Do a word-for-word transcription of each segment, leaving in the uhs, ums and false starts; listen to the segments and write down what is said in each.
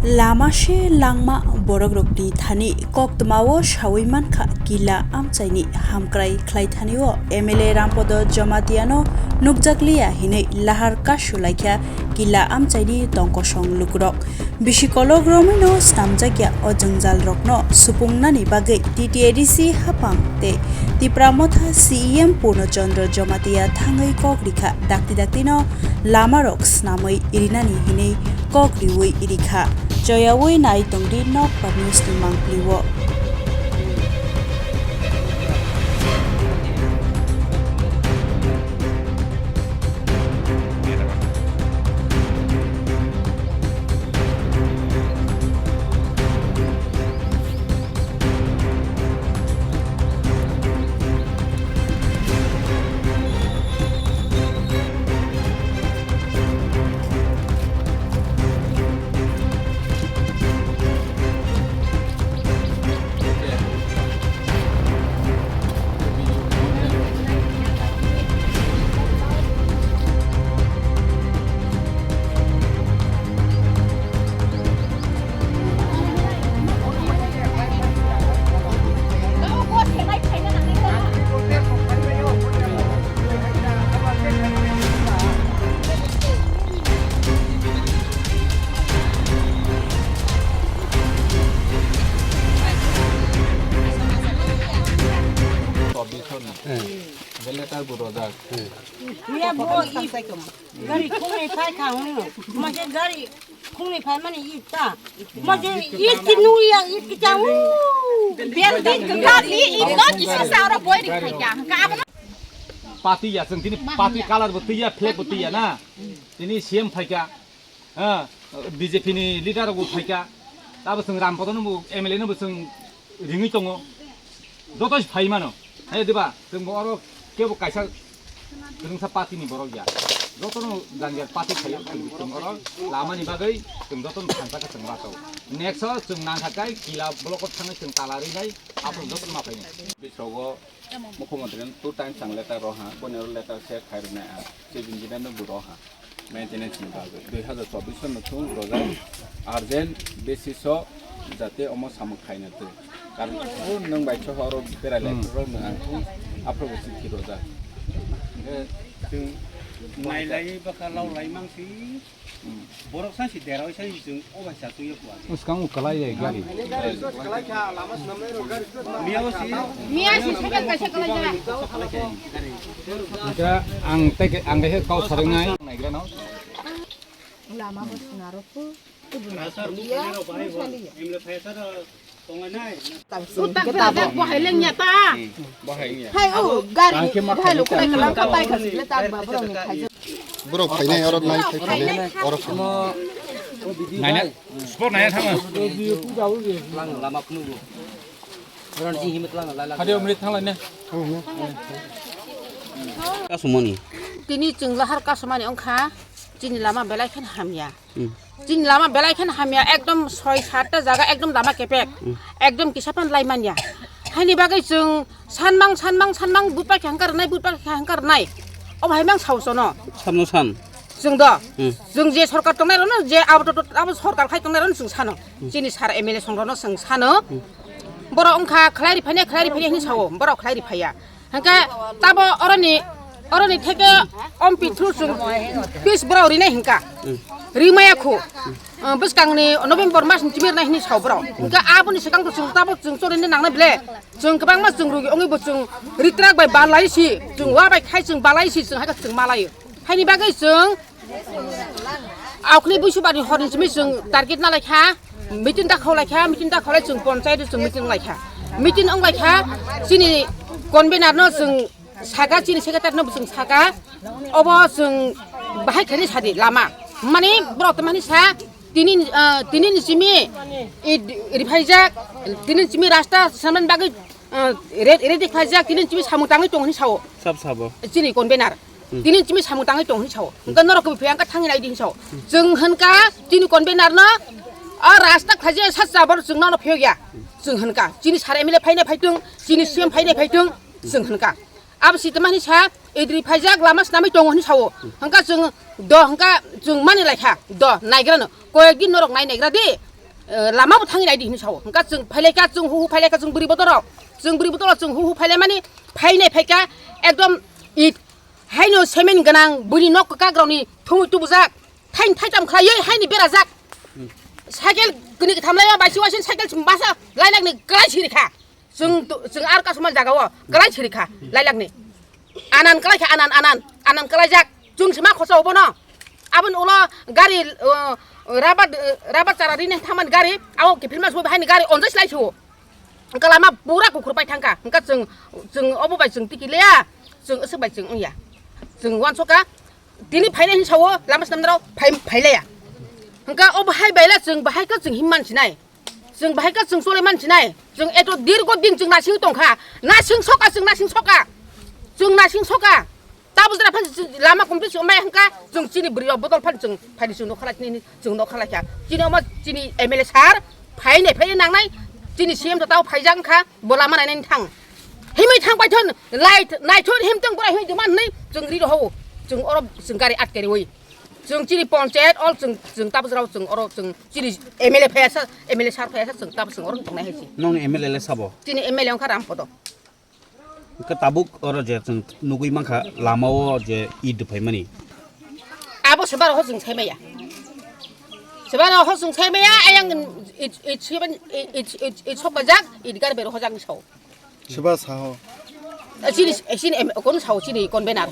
Lama se langma borokrokni thani koktwmao sawi mankha Kila amchaini hamkrai khlaithanio M L A Rampodo Jomatiano nukjakliya hinwi lahar kasu laikha Kila amchaini tongkosong lukurok. Bisi kolok romwino snamjakya o jwngjalrokno supungnani bagwi T T A D C haphang tei Tipra Motha C E M Purno Chandra Jamatia thangwi kok rikha, dakti daktino lamarok snamwi rinani hinwi kok riwi rikha. Choyawi nai tongdi Nokbar News ni mangpili o. Chobbish ni. Hmm. Bele ta guro jak. Hmm. Iya, bo, i, gari khungni phai kha hwnwi. Mase gari khungni phai mani i ta. Mase i ti nu ya, i ti ta, u. Bel di ka di, i no ki sa sa ro boi ri khai ka. Ka abo. Party ya, chwng tini party colour bo twi ya, flag bo twi ya na. Tini C M phai kha. Ha, B J P ni leader rok bo phai kha. Tabo chwng Rampodo no bo M L A no bo chwng ringwi tongo. Joto se phai mano. Hai diba? Chwng bo oro kebo kaisa kwrwngsa party ni borok ya. Joto no jang jang party phaio, chwng oro lama ni bagwi chwng joto no thangsa khe chwng bachago. Next o chwng nangkha kai Kila block o thangwi chwng tala rinai, aphuru joto no ma phainai. Bisrogo Mukhyamantri no two times ang letter roha, boni oro letter share khai rwnai ang, chief engineer no bo roha, maintenance ni bagwi. Dui hazar chobbish no thung rojak, urgent basis o jate omo samung khaina twi. Karon o nwng bai soho oro berai lai Hmm. rok nwng ang thung, aphuru bo chithi rojak. Hwnkhe chwng Nailai bwkha laulai mangsi. Borok sai si deroi sai si chwng o bai cha twi ya kua. Bwskango kwlai ya gari. Miya o si. Miya si second kaisa kwlai ya. Hwnkhe ang tei ang khe kau saringnai. Lama bo swnaro phu. Sir, M L A phai sir. Utak ta jak bo hai leng ya ta. Hai o gari hai lo kai kala ka tai ka sile tak ba bro ni khai. Bro phainai oro nai khai phainai oro. Naina sport naina thangma. Lang lama kunu. Ron ji himit lang la la. Hadi omri thangla ne. Kasumoni. Tini chwng lahar kasumani ongkha chini lama belai khen hamya. Hmm. Chini lama belai khen hamya, ekdom soi satta jaga ekdom lama kepek, Hmm. ekdom kisa phan lai manya. Haini bagwi chwng sanmang, sanmang, sanmang, bupha khe hangkar nai, bupha khe hangkar nai. O bahai mang sao sono. Samno san. Chwng do. Hmm. Chwng je sorkar tongnai rono, je abo to, to, abo sorkar khai tongnai rono chwng sano. Hmm. Chini sir M L A song rono chwng sano. Hmm. Borok wngkha khlai ri phainai, khlai ri phainai hinwi sao, borok khlai ri phaiya. Hwnkhe tabo oroni, oroni theke ompi through chwng pis borok rinai hwnkha. Hmm. Rimaya khu. Ah, bwskangni November mas ni chimir nai hinwi sao borok. Hwnkhe aboni swkang to chwng tabo chwng chorini nangnai ble. Chwng kwbangma chwng rugi wngwi bo chwng ritrak bai balai si, chwng wa bai khai chwng balai si, chwng hai khe chwng malaio. Haini bagwi chwng Aokni buisubani horni simi chwng target na laikha, meeting da khao laikha, meeting da khao lai chwng ponchayat chwng meeting laikha. Meeting wng laikha, chini convener no chwng saka, chini secretary no chwng saka, obo chwng bahai khaini sadi lama. Mani borok tongmani sa tini, ah, tini ni simi i riphaijak, tini ni simi rasta samani bagwi, ah, re-, ready khlaijak, tini ni simi samung tangwi tong hinwi sao. Sab sabo. Chini convener. Hmm. Tini chimi samung tangwi tong hinwi sao. Hwnkhe norok kubui phiyang kha thangwi naidi hinwi sao. Chwng hwnkha chini convener no, o rasta khaji sa chabor chwng nono phiyok ya. Chwng hwnkha chini sir M L A phaina phaitung, chini C M phaina phaitung, chwng hwnkha. Abo si tama hinwi sa, idri phaijak lama swnamwi tongo hinwi sao. Hwnkha chwng do hwnkha chwng mani laikha, do naigrano. Koyek din norok nai naigra di. eh, lama bo thangwi naidi hinwi sao. Hwnkha chwng phailaikha, chwng hu hu phailaikha, chwng bwrwi bodoro, chwng bwrwi bodoro, chwng hu hu phailai mani phainai phaikha ekdom it haino semen gwnang bwrwi nok kwkakrokni thumwi tubujak, thain thaitam khlaiwi haini berajak. Cycle kwnwi kwtham laiba baisi waising cycle masa lailakni kwlai sirikha. Chwng to, chwng ar kasuma jaga o kwlai sirikha lailakni. Anan kwlai kha, anan, anan, anan kwlaijak. Chwng sima khosa obono. Aboni ulo gari, uh, rabat, uh, rabat chara rini thangmani gari, abo kiphilma soi bahai ni gari onjai slai sio. Hwnkha lama pura kukhur pai thangkha. Hwnkha chwng, chwng obo bai chwng tiki leya. Chwng aswk bai chwng wngya. Chwng uansukha. Tini phainai hinwi sao lama swnamnarok phai, phaileya. Hwnkha obo hai baila chwng bahai khe chwng himman sinai. Chwng bahai khe chwng chole man sinai. Chwng eto dirgo din chwng nasing tongkha. Nasing soka chwng nasing soka. Chwng nasing soka. Tabuk jora phan chwng lama complete chwng mai hwnkha chwng chini bwrwi rok bodol phan chwng phaidi chwng nokha lai chini chwng nokha lai kha. Chini omo chini M L A sir phainai phainai nangnai chini C M to tao phaijak wngkha bo lama nainani thang. Himwi thang paithon lai naithon himtong bwrwi himwi tongma hwnwi chwng ri rohao. Chwng oro chwng gari atkariwi. Chwng chini ponchayat all chwng chwng tabuk jora chwng oro chwng chini M L A phayasa M L A sir phayasa chwng tabuk chwng oro tongnai hai se. Nongni M L A le sabo? Chini M L A wngkha Rampodo. Hwnkhe tabuk oro je chwng nugwi mankha lama o je it rwphaimani. Abo sebaro ho chwng saimaya. Sebaro ho chwng saimaya ayang it it siban it it it sokbajak it gar bero hojak ni sao. Seba saho. Chini chini em kono sao chini convener.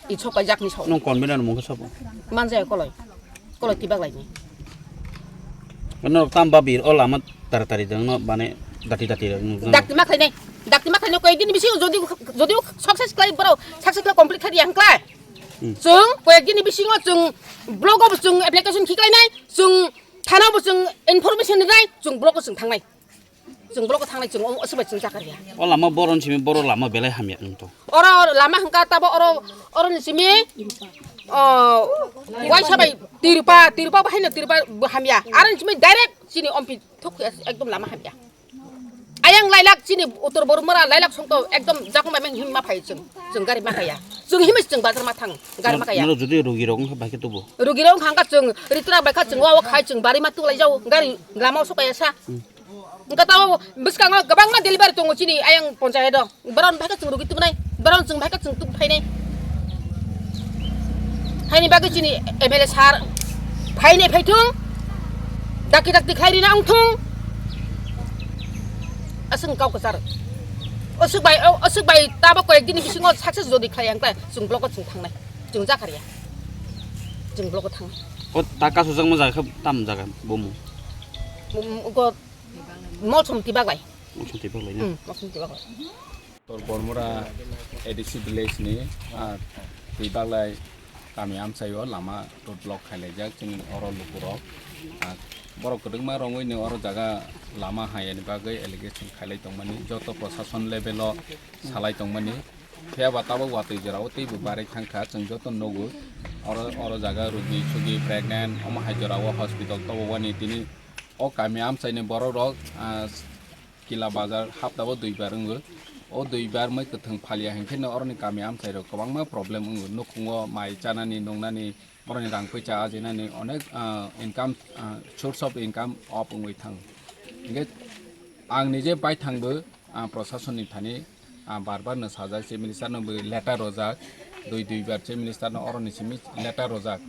It sokbajakni sao. Nong convener mungkha sabo? Manjaya koloi. Koloi tibak laini. Norok tam babi o lama taratari dang no bane dati dati rok nukjak. Dakti ma khlainai. Dakti ma khlainai koyek din bisingo jodi jodi success khlai borok success khlai complete khai yang khlai. Hmm. Chwng koyek din bisingo chwng block o chwng application khiklainai chwng thana bo chwng information rinai chwng block o chwng thangnai. Chwng block o thangnai chwng o aswk bai chwng chakar ya. O lama boron simi boro lama belai hamya wng tong. Oro lama hwnkha tabo oro oro ni simi o waisa bai tirupa tirupa bahai no tirupa bo hamya. Aro ni simi direct chini ompi thok ya ekdom lama hamya. Ayang lailak chini utor bormora lailak songto ekdom jakong bai meng him ma phai chwng chwng gari ma kaya. Chwng himwi chwng bazar ma thang gari ma kaya. Noro jodi rugi rok wngkha bai khe tubu. Rugi rok wngkha chwng ritra bai kha chwng wa wa khai chwng bari ma tulai jau gari lama o sokaya sa. Hmm. Wngkha tamo bwskango kwbangma delivery tongo chini ayang ponchayat o. Boron bhai khe chwng rwgwi tubunai, boron chwng bhai khe chwng tub phainai. Haini bagwi chini M L A sir phainai phaithung, dakti dakti khlai rina wngthung. Aswk kok kwchar. Aswk bai, aswk bai tabo koyek dini bisingo success jodi khlai ang khlai chwng block o chwng thangnai. Chwng jakar ya. Chwng block o thangnai. O ta kasu jakma jaga khe tam jaga bomo. Go Molsom tibak lai. Molsom tibak lai na? Hmm, molsom tibak lai. Tor Bormura A D C village ni, ah, tibak lai kami amchai o lama road block khailaijak chini oro lukurok. Ah, borok kwbangma rongwi ni oro jaga lama hayani bagwi allegation khailai tongmani joto prosason level o salai tongmani. Phiya ba tabuk watwi jora o teibo barwi thangkha chwng joto nugo. Oro, oro jaga rugi sugi pregnant omo hai jora o hospital tobo wani tini o kami amchai ni borok rok, ah, Kila bazar hapta o duibar wngo. O duibar mui kwthwng phalia hinkhe no oroni kami amchai rok kwbangma problem wngo. Nukhungo mai chanani, nungnani, boroni rang puisa ajinani onek, ah, income, ah, source of income off wngwi thango. Hinkhe ang nije baithangbo, ah, prosasonni thani, ah, bar bar no sajak, chief minister no bo letter rojak, dui duibar chief minister no oroni simi letter rojak.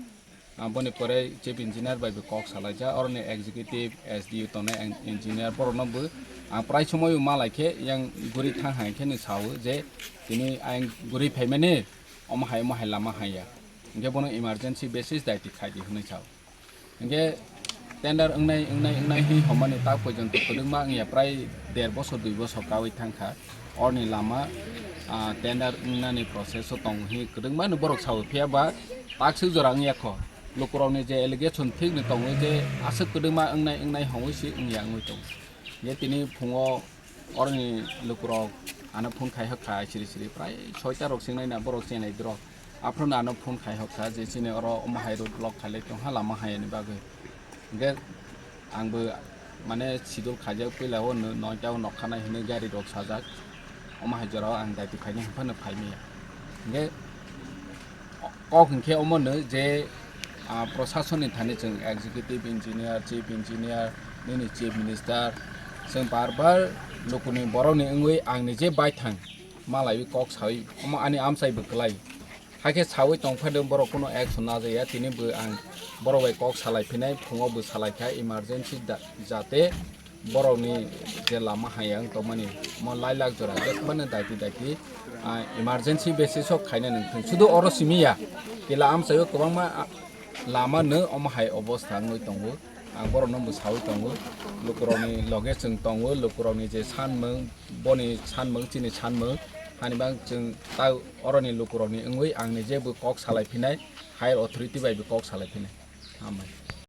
Ah, boni pore chief engineer bai bo kok salaijak, oroni executive, S D O tongnai en-, engineer borokno bo ang prai somoio malaikhe yang guri thang hai khe ni sao je tini ayang guri phaimani omo hai omo hai lama haiya. Hinkhe bono emergency basis daiti khaidi hwnwi sao. Hinkhe tender wngnai, wngnai, wngnai hi homani tak porjonto kwdwkma wngya prai der bosor dui bosor kaui thangkha. Orni lama, ah, tender wngnani process o tongo hi kwdwkma no borok sao, phiya ba takswk jora wngya kho. Lukurokni je allegation thik ni tongo je aswk kwdwkma wngnai, wngnai hongwi si wngya wngwi tongo. Je tini phungo orni lukurok ano phone khai hokha siri siri prai soita rok singnai na borok chenai drok. Aphuru no ano phone khai hokha je chini oro omo hai road block khailai tongha lama hayani bagwi. Hinkhe ang bo mane sidul khaijak puila o no-, noita o nokha nai hinwi gari rok sajak. Omo hai jora o ang daiti phaini hinphano phaimaya. Hinkhe kok hinkhe omo no je Ah, prosasonni thani chwng executive engineer, chief engineer, nini chief minister, chwng bar bar lukuni borokni wngwi ang nije baithang malaiwi kok sawi omo ani amchai bwklai. Hakhe sawi tongphano borok kuno action najaya, tini bo ang borok bai kok salai phinai, phungo bo salai kha emergency da-, jate borokni je lama hayang tongmani mo lailak jora jekmano daiti daiti, ah, emergency basis o khaina nangthung. Sudu oro simi ya, kila amchaio kwbangma, ah, lama no omo hai obostha wngwi tongo. Ang borokno bo sawi tongo, lukurokni loge chwng tongo, lukurokni je sanmung, boni sanmung, chini sanmung, hani bang chwng ta oroni lukurokni wngwi ang nije bo kok salai phinai, higher authority bai bo kok salai phinai. Hambai.